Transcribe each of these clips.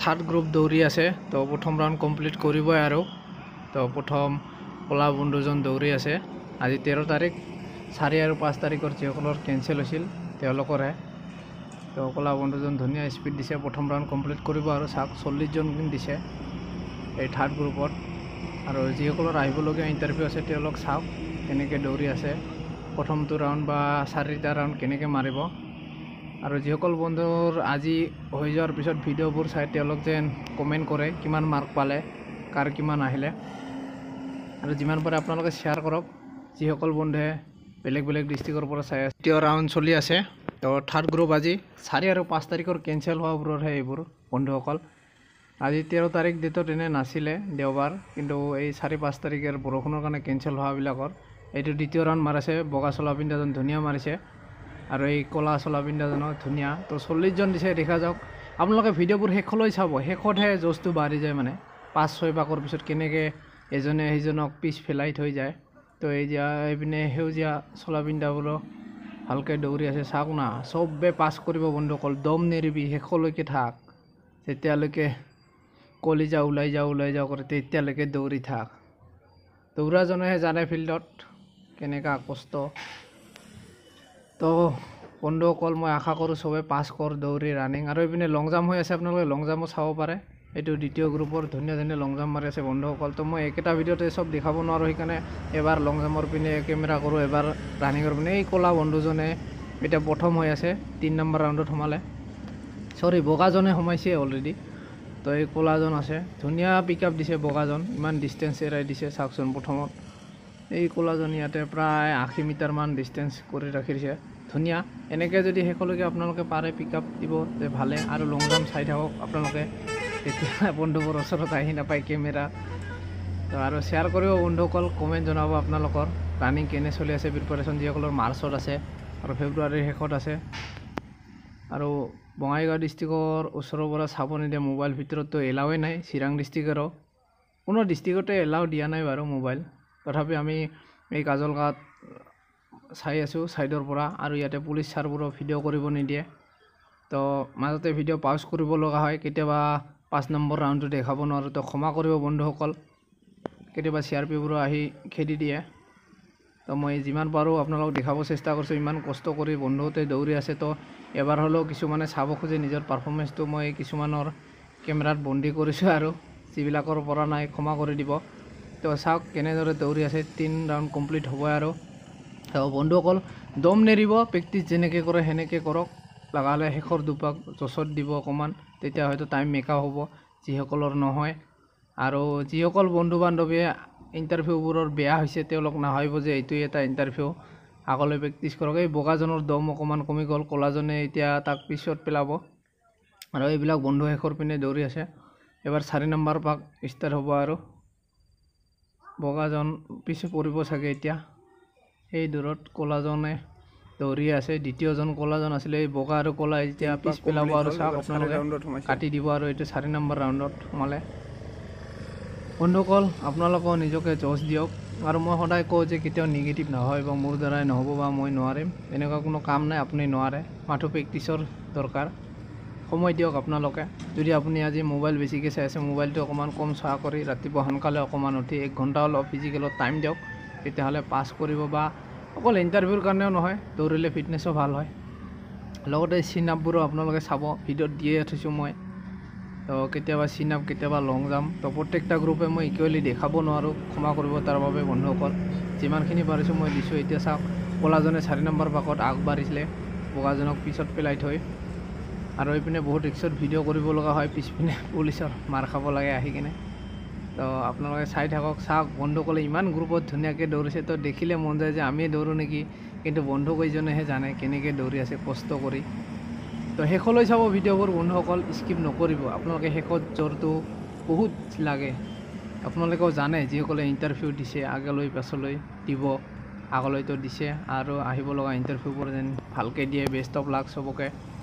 Third group দৌৰি আছে। তো প্ৰথম ৰাউণ্ড কমপ্লিট কৰিবই আৰু। তো প্ৰথম ক'লা বন্ধুজন দৌৰি আছে। আজি 13 তাৰিখ, 4 আৰু 5 তাৰিখৰ যিসকলৰ কেঞ্চেল হৈছিল তেওঁলোকৰহে। তো ক'লা বন্ধুজন ধুনীয়া স্পীড দিছে, প্ৰথম ৰাউণ্ড কমপ্লিট কৰিব আৰু। চাওক, 40জন দিছে এই থাৰ্ড গ্ৰুপত। আৰু যিসকলৰ আহিবলগীয়া ইণ্টাৰভিউ আছে তেওঁলোক চাওক কেনেকৈ দৌৰি আছে, প্ৰথমটো ৰাউণ্ড বা 4টা ৰাউণ্ড কেনেকৈ মাৰিব। আৰু যিসকল বন্ধুৰ আজি হৈ যোৱাৰ পিছত ভিডিঅ'বোৰ চাই তেওঁলোক যেন কমেণ্ট কৰে কিমান মাৰ্ক পালে, কাৰ কিমান আহিলে। আৰু যিমান পাৰে আপোনালোকে শ্বেয়াৰ কৰক যিসকল বন্ধুৱে বেলেগ বেলেগ ডিষ্ট্ৰিক্টৰ পৰা চাই আছে। দ্বিতীয় ৰাউণ্ড চলি আছে। তো থাৰ্ড গ্ৰুপ আজি 4 আৰু 5 তাৰিখৰ কেঞ্চেল হোৱাবোৰৰহে এইবোৰ বন্ধুসকল। আজি 13 তাৰিখ ডেটত এনে নাছিলে দেওবাৰ, কিন্তু এই 4 5 তাৰিখৰ বৰষুণৰ কাৰণে কেঞ্চেল হোৱাবিলাকৰ এইটো দ্বিতীয় ৰাউণ্ড মাৰিছে। বগা চোলা পিন্ধাজন ধুনীয়া মাৰিছে আৰু এই ক'লা চোলা পিন্ধাজনো ধুনীয়া। তো 40জন দিছে, দেখা যাওক। আপোনালোকে ভিডিঅ'বোৰ শেষলৈ চাব, শেষতহে জ'জটো বাঢ়ি যায়, মানে 5 6 পাকৰ পিছত কেনেকৈ এজনে সিজনক পিছ পেলাই থৈ যায়। তো এই যে এইপিনে সেউজীয়া চোলা পিন্ধাবোৰো ভালকৈ দৌৰি আছে। চাওক না, চবে পাছ কৰিব বন্ধুসকল, দম নেৰিবি, শেষলৈকে থাক। যেতিয়ালৈকে কলিজা ওলাই যাওঁ ওলাই যাওঁ কৰে তেতিয়ালৈকে দৌৰি থাক। দৌৰাজনেহে জানে ফিল্ডত কেনেকুৱা কষ্ট। তো বন্ধুসকল, মই আশা কৰোঁ চবে পাছ কৰ দৌৰি ৰানিং। আৰু এইপিনে লং জাম্প হৈ আছে, আপোনালোকে লং জাম্পো চাব পাৰে। এইটো দ্বিতীয় গ্ৰুপৰ ধুনীয়া ধুনীয়া লং জাম্প মাৰি আছে বন্ধুসকল। তো মই একেটা ভিডিঅ'তে চব দেখাব নোৱাৰোঁ, সেইকাৰণে এবাৰ লং জাম্পৰ পিনে কেমেৰা কৰোঁ, এবাৰ ৰানিঙৰ পিনে। এই ক'লা বন্ধুজনে এতিয়া প্ৰথম হৈ আছে, 3 নম্বৰ ৰাউণ্ডত সোমালে। চৰি, বগাজনে সোমাইছে অলৰেডি। তো এই ক'লাজন আছে, ধুনীয়া পিক আপ দিছে বগাজন, ইমান ডিষ্টেঞ্চ এৰাই দিছে চাওকচোন। প্ৰথমত এই ক'লাজন ইয়াতে প্ৰায় 80 মিটাৰমান ডিষ্টেঞ্চ কৰি ৰাখি দিছে, ধুনীয়া। এনেকৈ যদি শেষলৈকে আপোনালোকে পাৰে পিক আপ দিব তে ভালে। আৰু লং জাম্প চাই থাকক আপোনালোকে, তেতিয়া বন্ধুবোৰ ওচৰত আহি নাপায় কেমেৰা। তো আৰু শ্বেয়াৰ কৰিব বন্ধুসকল, কমেণ্ট জনাব আপোনালোকৰ ৰানিং কেনে চলি আছে, প্ৰিপাৰেশ্যন যিসকলৰ মাৰ্চত আছে আৰু ফেব্ৰুৱাৰীৰ শেষত আছে। আৰু বঙাইগাঁও ডিষ্ট্ৰিক্টৰ ওচৰৰ পৰা চাব নিদিয়ে মোবাইল, ভিতৰততো এলাওৱে নাই। চিৰাং ডিষ্ট্ৰিক্টৰো কোনো ডিষ্ট্ৰিক্টতে এলাও দিয়া নাই বাৰু মোবাইল। তথাপি আমি এই কাজলগাঁৱত চাই আছোঁ ছাইডৰ পৰা। আৰু ইয়াতে পুলিচ ছাৰবোৰো ভিডিঅ' কৰিব নিদিয়ে, তো মাজতে ভিডিঅ' পাউজ কৰিব লগা হয়। কেতিয়াবা 5 নম্বৰ ৰাউণ্ডটো দেখাব নোৱাৰোঁ, তো ক্ষমা কৰিব বন্ধুসকল। কেতিয়াবা চি আৰ পিবোৰো আহি খেদি দিয়ে। তো মই যিমান পাৰোঁ আপোনালোকক দেখাব চেষ্টা কৰিছোঁ। ইমান কষ্ট কৰি বন্ধুহঁতে দৌৰি আছে, তো এবাৰ হ'লেও কিছুমানে চাব খোজে নিজৰ পাৰফৰ্মেঞ্চটো। মই কিছুমানৰ কেমেৰাত বন্দী কৰিছোঁ আৰু যিবিলাকৰ পৰা নাই ক্ষমা কৰি দিব। তো চাওক কেনেদৰে দৌৰি আছে, 3 ৰাউণ্ড কমপ্লিট হ'বই আৰু। তো বন্ধুসকল, দম নেৰিব, প্ৰেক্টিচ যেনেকৈ কৰে সেনেকৈ কৰক। লগালে শেষৰ দুপাক জচত দিব অকণমান, তেতিয়া হয়তো টাইম মেকআপ হ'ব যিসকলৰ নহয়। আৰু যিসকল বন্ধু বান্ধৱীয়ে ইণ্টাৰভিউবোৰৰ বেয়া হৈছে তেওঁলোক নাভাবিব যে এইটোৱে এটা ইণ্টাৰভিউ, আগলৈ প্ৰেক্টিচ কৰক। এই বগাজনৰ দম অকণমান কমি গ'ল, ক'লাজনে এতিয়া তাক পিছত পেলাব। আৰু এইবিলাক বন্ধু শেষৰ পিনে দৌৰি আছে। এবাৰ 4 নম্বৰ পাক ষ্টাৰ্ট হ'ব আৰু বগাজন পিছে পৰিব চাগে এতিয়া। সেই দূৰত ক'লাজনে দৌৰি আছে, দ্বিতীয়জন ক'লাজন আছিলে। এই বগা আৰু ক'লা এতিয়া পিছ পেলাব আৰু চাওক আপোনালোকে কাটি দিব। আৰু এইটো 4 নম্বৰ ৰাউণ্ডত সোমালে। বন্ধুসকল, আপোনালোকেও নিজকে জজ দিয়ক। আৰু মই সদায় কওঁ যে কেতিয়াও নিগেটিভ নহয় বা মোৰ দ্বাৰাই নহ'ব বা মই নোৱাৰিম, এনেকুৱা কোনো কাম নাই। আপুনি নোৱাৰে, মাথো প্ৰেক্টিচৰ দৰকাৰ। সময় দিয়ক আপোনালোকে। যদি আপুনি আজি মোবাইল বেছিকৈ চাই আছে, মোবাইলটো অকণমান কম চোৱা কৰি ৰাতিপুৱা সোনকালে অকণমান উঠি 1 ঘণ্টা অলপ ফিজিকেলত টাইম দিয়ক, তেতিয়াহ'লে পাছ কৰিব। বা অকল ইণ্টাৰভিউৰ কাৰণেও নহয়, দৌৰিলে ফিটনেছো ভাল হয়। লগতে চিন আপবোৰো আপোনালোকে চাব, ভিডিঅ'ত দিয়ে থৈছোঁ মই। তো কেতিয়াবা চিন আপ, কেতিয়াবা লং জাম্প। তো প্ৰত্যেকটা গ্ৰুপে মই ইকুৱেলি দেখাব নোৱাৰোঁ, ক্ষমা কৰিব তাৰ বাবে বন্ধুসকল। যিমানখিনি পাৰিছোঁ মই দিছোঁ। এতিয়া চাওক, ক'লাজনে 4 নম্বৰ পাকত আগবাঢ়িছিলে বগাজনক পিছত পেলাই থৈ। আৰু এইপিনে বহুত ৰিক্সত ভিডিঅ' কৰিব লগা হয়, পিছপিনে পুলিচৰ মাৰ খাব লাগে আহি কিনে। তো আপোনালোকে চাই থাকক। চাওক বন্ধুসকলে ইমান গ্ৰুপত ধুনীয়াকৈ দৌৰিছে, তো দেখিলে মন যায় যে আমিয়ে দৌৰোঁ নেকি, কিন্তু বন্ধুকেইজনেহে জানে কেনেকৈ দৌৰি আছে কষ্ট কৰি। তো শেষলৈ চাব ভিডিঅ'বোৰ বন্ধুসকল, স্কিপ নকৰিব। আপোনালোকে শেষত জোৰটো বহুত লাগে, আপোনালোকেও জানে যিসকলে ইণ্টাৰভিউ দিছে, আগলৈ পাছলৈ দিব, আগলৈতো দিছে আৰু আহিব লগা ইণ্টাৰভিউবোৰ যেন ভালকৈ দিয়ে। বেষ্ট অফ লাক চবকে,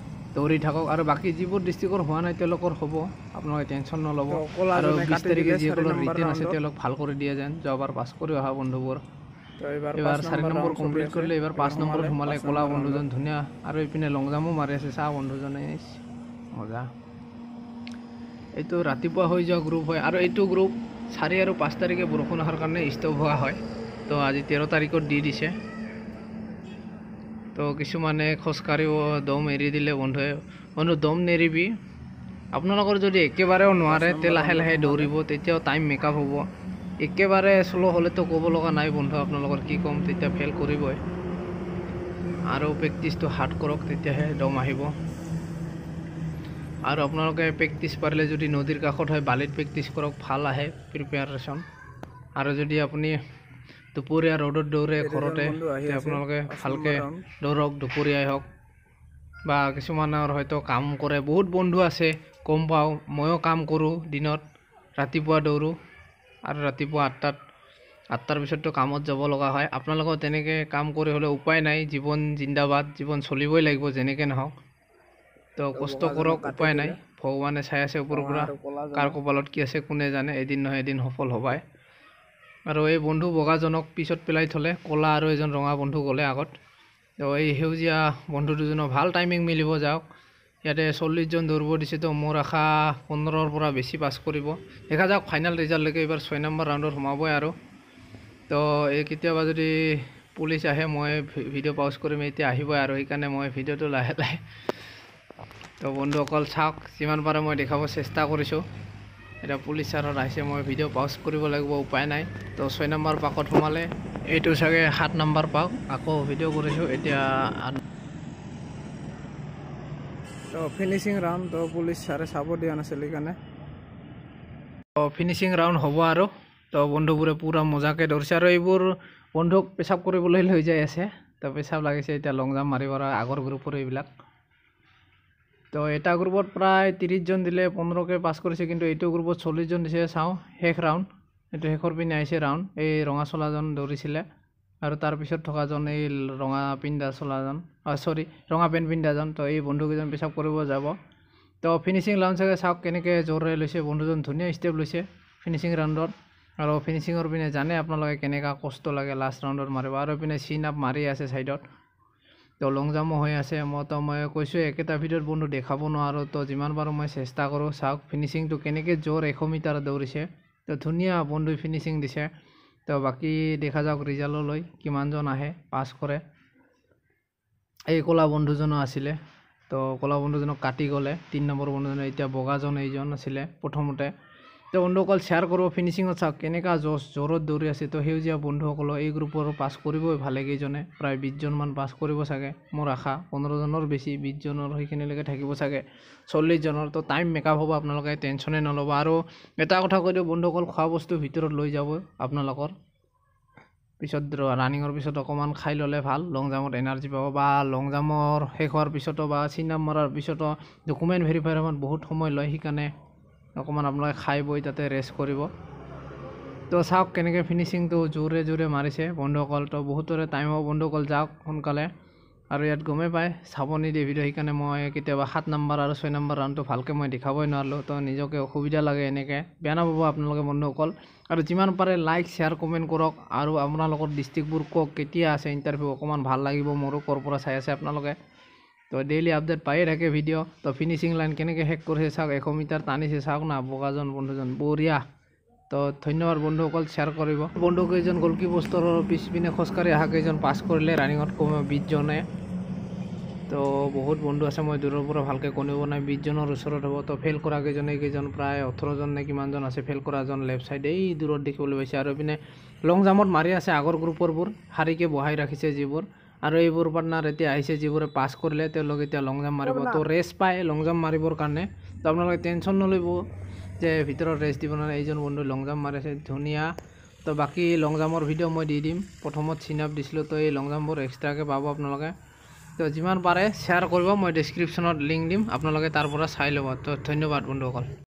দৌৰি থাকক। আৰু বাকী যিবোৰ ডিষ্ট্ৰিক্টৰ হোৱা নাই তেওঁলোকৰ হ'ব, আপোনালোকে টেনশ্যন নল'ব। আৰু 20 তাৰিখে যিসকলৰ ৰিটেন আছে তেওঁলোক ভাল কৰি দিয়ে যেন, যোৱাবাৰ পাছ কৰি অহা বন্ধুবোৰ। এইবাৰ 4 নম্বৰ কমপ্লিট কৰিলে, এইবাৰ 5 নম্বৰত সোমালে ক'লা বন্ধুজন ধুনীয়া। আৰু এইপিনে লং জাম্পো মাৰি আছে, চাহ বন্ধুজনে, মজা। এইটো ৰাতিপুৱা হৈ যোৱা গ্ৰুপ হয় আৰু এইটো গ্ৰুপ 4 আৰু 5 তাৰিখে বৰষুণ অহাৰ কাৰণে ষ্টপ হোৱা হয়। তো আজি 13 তাৰিখত দি দিছে। তো কিছুমানে খোজকাঢ়িব দম এৰি দিলে বন্ধুৱে, বন্ধু দম নেৰিবি। আপোনালোকৰ যদি একেবাৰেও নোৱাৰে তে লাহে লাহে দৌৰিব, তেতিয়াও টাইম মেকআপ হ'ব। একেবাৰে শ্ল' হ'লেতো ক'ব লগা নাই বন্ধু, আপোনালোকৰ কি ক'ম, তেতিয়া ফেইল কৰিবই। আৰু প্ৰেক্টিচটো হাৰ্ড কৰক, তেতিয়াহে দম আহিব। আৰু আপোনালোকে প্ৰেক্টিচ পাৰিলে যদি নদীৰ কাষত হয় বালিত প্ৰেক্টিচ কৰক, ভাল আহে প্ৰিপেয়াৰেশ্যন। আৰু যদি আপুনি দুপৰীয়া ৰ'দত দৌৰে ঘৰতে, আপোনালোকে ভালকৈ দৌৰক, দুপৰীয়াই হওক। বা কিছুমানৰ হয়তো কাম কৰে, বহুত বন্ধু আছে গম পাওঁ, ময়ো কাম কৰোঁ দিনত, ৰাতিপুৱা দৌৰোঁ আৰু ৰাতিপুৱা 8টাৰ পিছততো কামত যাব লগা হয়। আপোনালোকেও তেনেকৈ কাম কৰি হ'লে উপায় নাই, জীৱন জিন্দাবাদ, জীৱন চলিবই লাগিব যেনেকৈ নহওক। তো কষ্ট কৰক, উপায় নাই, ভগৱানে চাই আছে ওপৰৰ পৰা, কাৰ কপালত কি আছে কোনে জানে, এদিন নহয় এদিন সফল হ'বাই। আৰু এই বন্ধু বগাজনক পিছত পেলাই থ'লে, ক'লা আৰু এজন ৰঙা বন্ধু গ'লে আগত। তো এই সেউজীয়া বন্ধু দুজনৰ ভাল টাইমিং মিলিব যাওক। ইয়াতে 40জন দৌৰিব দিছে, তো মোৰ আশা 15ৰ পৰা বেছি পাছ কৰিব। দেখা যাওক ফাইনেল ৰিজাল্টলৈকে। এইবাৰ 6 নম্বৰ ৰাউণ্ডত সোমাবই আৰু। তো এই কেতিয়াবা যদি পুলিচ আহে মই ভিডিঅ' পাউজ কৰিম, এতিয়া আহিবই আৰু, সেইকাৰণে মই ভিডিঅ'টো লাহে লাহে। তো বন্ধুসকল চাওক, যিমান পাৰে মই দেখাব চেষ্টা কৰিছোঁ। এতিয়া পুলিচ ছাৰত আহিছে, মই ভিডিঅ' পাউজ কৰিব লাগিব, উপায় নাই। তো 6 নম্বৰ পাকত সোমালে, এইটো চাগে 7 নম্বৰ পাক, আকৌ ভিডিঅ' কৰিছোঁ এতিয়া। তো ফিনিচিং ৰাউণ্ড, তো পুলিচ ছাৰে চাব দিয়া নাছিল সেইকাৰণে। তো ফিনিচিং ৰাউণ্ড হ'ব আৰু। তো বন্ধুবোৰে পূৰা মজাকৈ দৌৰিছে আৰু এইবোৰ বন্ধুক পেচাব কৰিবলৈ লৈ যাই আছে। তো পেচাব লাগিছে এতিয়া, লং জাম্প মাৰিব আগৰ গ্ৰুপৰ এইবিলাক। তো এটা গ্ৰুপত প্ৰায় 30জন দিলে 15কে পাছ কৰিছে, কিন্তু এইটো গ্ৰুপত 40জন দিছে। চাওঁ শেষ ৰাউণ্ড, এইটো শেষৰ পিনে আহিছে ৰাউণ্ড। এই ৰঙা চোলাজন দৌৰিছিলে আৰু তাৰপিছত থকাজন এই ৰঙা পিন্ধা চোলাজন, চৰি ৰঙা পেণ্ট পিন্ধাজন। তো এই বন্ধুকেইজন পেচাব কৰিব যাব। তো ফিনিচিং ৰাউণ্ড চাগে চাওক কেনেকৈ জোৰেৰে লৈছে বন্ধুজন, ধুনীয়া ষ্টেপ লৈছে ফিনিচিং ৰাউণ্ডত। আৰু ফিনিচিঙৰ পিনে জানে আপোনালোকে কেনেকুৱা কষ্ট লাগে লাষ্ট ৰাউণ্ডত মাৰিব। আৰু পিনে চিন আপ মাৰি আছে ছাইডত, তো লং জাম্পো হৈ আছে। মই কৈছোঁ একেটা ভিডিঅ'ত বন্ধু দেখাব নোৱাৰোঁ, তো যিমান পাৰোঁ মই চেষ্টা কৰোঁ। চাওক ফিনিচিংটো কেনেকৈ জোৰ 100 মিটাৰ দৌৰিছে, তো ধুনীয়া বন্ধুই ফিনিচিং দিছে। তো বাকী দেখা যাওক ৰিজাল্টলৈ কিমানজন আহে পাছ কৰে। এই ক'লা বন্ধুজনো আছিলে, তো ক'লা বন্ধুজনক কাটি গ'লে 3 নম্বৰ বন্ধুজনে, এতিয়া বগাজন এইজন আছিলে প্ৰথমতে। তো বন্ধুসকল শ্বেয়াৰ কৰিব, ফিনিচিঙত চাওক কেনেকুৱা জোৰত দৌৰি আছে। তো সেউজীয়া বন্ধুসকলৰ এই গ্ৰুপৰ পাছ কৰিবই ভালেকেইজনে, প্ৰায় 20জনমান পাছ কৰিব চাগে, মোৰ আশা 15জনৰ বেছি, 20জনৰ সেইখিনিলৈকে থাকিব চাগে, 40জনৰ। তো টাইম মেকআপ হ'ব, আপোনালোকে টেনশ্যনে নল'ব। আৰু এটা কথা কৈ দিওঁ বন্ধুসকল, খোৱা বস্তু ভিতৰত লৈ যাব আপোনালোকৰ, পিছত ৰানিঙৰ পিছত অকণমান খাই ল'লে ভাল, লং জাম্পত এনাৰ্জি পাব। বা লং জাম্পৰ শেষ হোৱাৰ পিছতো বা চিন আপ মৰাৰ পিছতো ডকুমেণ্ট ভেৰিফাইৰ সময়ত বহুত সময় লয়, সেইকাৰণে অকণমান আপোনালোকে খাই বৈ তাতে ৰেষ্ট কৰিব। তো চাওক কেনেকৈ ফিনিচিংটো জোৰে জোৰে মাৰিছে বন্ধুসকল। তো বহুতৰে টাইম হ'ব বন্ধুসকল, যাওক সোনকালে। আৰু ইয়াত গমেই পায় চাব নিদিয়ে ভিডিঅ', সেইকাৰণে মই কেতিয়াবা 7 নম্বৰ আৰু 6 নম্বৰ ৰাউণ্ডটো ভালকৈ মই দেখাবই নোৱাৰিলোঁ। তো নিজকে অসুবিধা লাগে এনেকৈ, বেয়া নাপাব আপোনালোকে বন্ধুসকল। আৰু যিমান পাৰে লাইক শ্বেয়াৰ কমেণ্ট কৰক, আৰু আপোনালোকৰ ডিষ্ট্ৰিক্টবোৰ কওক কেতিয়া আছে ইণ্টাৰভিউ, অকণমান ভাল লাগিব মোৰো ক'ৰ পৰা চাই আছে আপোনালোকে। তো ডেইলি আপডেট পায়ে থাকে ভিডিঅ'। তো ফিনিচিং লাইন কেনেকৈ শেষ কৰিছে চাওক, 100 মিটাৰ টানিছে চাওক না বগাজন বন্ধুজন, বঢ়িয়া। তো ধন্যবাদ বন্ধুসকল, শ্বেয়াৰ কৰিব। বন্ধুকেইজন গ'লকি পোষ্টৰ পিছপিনে খোজকাঢ়ি অহা কেইজন পাছ কৰিলে ৰানিঙত কমেও 20জনে। তো বহুত বন্ধু আছে, মই দূৰৰ পৰা ভালকৈ গণিব নাই, 20জনৰ ওচৰত হ'ব। তো ফেইল কৰা কেইজন এইকেইজন প্ৰায় 18জন নে কিমানজন আছে ফেইল কৰাজন লেফ্ট ছাইডে এই দূৰত দেখিবলৈ পাইছে। আৰু এইপিনে লং জাম্পত মাৰি আছে আগৰ গ্ৰুপৰবোৰ, শাৰীকে বহাই ৰাখিছে যিবোৰ। আৰু এইবোৰ পাৰ্টনাৰ এতিয়া আহিছে যিবোৰে পাছ কৰিলে, তেওঁলোক এতিয়া লং জাম্প মাৰিব। তো ৰেষ্ট পায় লং জাম্প মাৰিবৰ কাৰণে, তো আপোনালোকে টেনশ্যন নল'ব যে ভিতৰত ৰেষ্ট দিব নোৱাৰে। এইজন বন্ধু লং জাম্প মাৰিছে ধুনীয়া। তো বাকী লং জাম্পৰ ভিডিঅ' মই দি দিম, প্ৰথমত চিন আপ দিছিলোঁ, তো এই লং জাম্পবোৰ এক্সট্ৰাকৈ পাব আপোনালোকে। তো যিমান পাৰে শ্বেয়াৰ কৰিব, মই ডেছক্ৰিপশ্যনত লিংক দিম, আপোনালোকে তাৰ পৰা চাই ল'ব। তো ধন্যবাদ বন্ধুসকল।